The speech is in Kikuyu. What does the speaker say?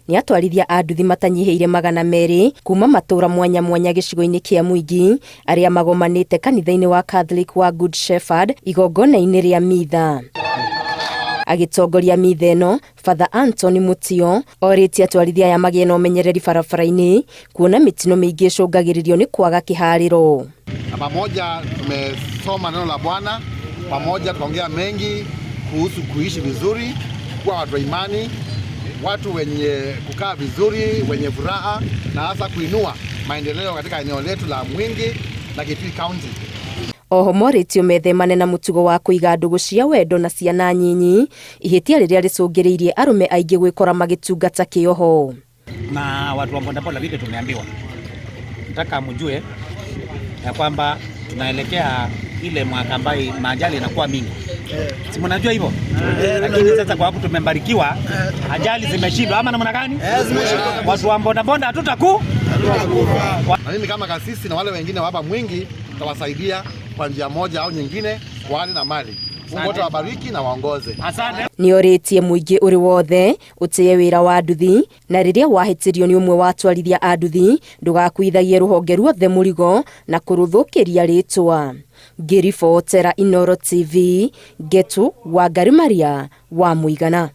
Nĩ atwarithia a nduthi matanyihĩire 200 kuma matũra mwanya mwanya gĩcigo-inĩ kĩa Mwingi arĩa magomanĩte kanitha-inĩ wa Catholic wa Good Shepherd igongona-inĩ rĩa mitha. Agĩtongoria mitha ĩno, Father Anthony Mutio orĩtie atwarithia aya magĩe na ũmenyereri barabara-inĩ kuona mĩtino mĩingĩ ĩcũngagĩrĩrio nĩ kwaga kĩharĩro. Na pamoja tumesoma neno la Bwana, pamoja tukaongea mengi kuhusu kuishi vizuri, kuwa watu wa imani, watu wenye kukaa vizuri, wenye furaha na hasa kuinua maendeleo katika eneo letu la Mwingi na Kitui County. Oho morĩtio methemane na mũtugo wa kũiga ndũgũ cia wendo na ciana nyinyi, ihĩtia rĩrĩa rĩcũngĩrĩirie arũme aingĩ gwĩkora magĩtungata kĩoho. Na watu wa bodaboda vile tumeambiwa, nataka mjue ya kwamba tunaelekea ile mwaka ambayo maajali inakuwa mingi, si mnajua hivyo? Lakini sasa kwa sababu tumebarikiwa, ajali zimeshindwa ama namna gani? Watu wa bodaboda hatutaku Na mimi kama kasisi na wale wengine wa hapa Mwingi tutawasaidia kwa njia moja au nyingine, kwa hali na mali. Mungu wote awabariki na waongoze. Asante. Nĩorĩtie mũingĩ ũrĩ wothe ũtĩe wĩra wa nduthi na rĩrĩa wahĩtĩrio nĩ ũmwe wa atwarithia a nduthi ndũgakuithagie rũhonge ruothe mũrigo na kũrũthũkĩria rĩtwa. Ngĩribotera Inooro TV, Ngetu Wangari Maria wa Mũigana.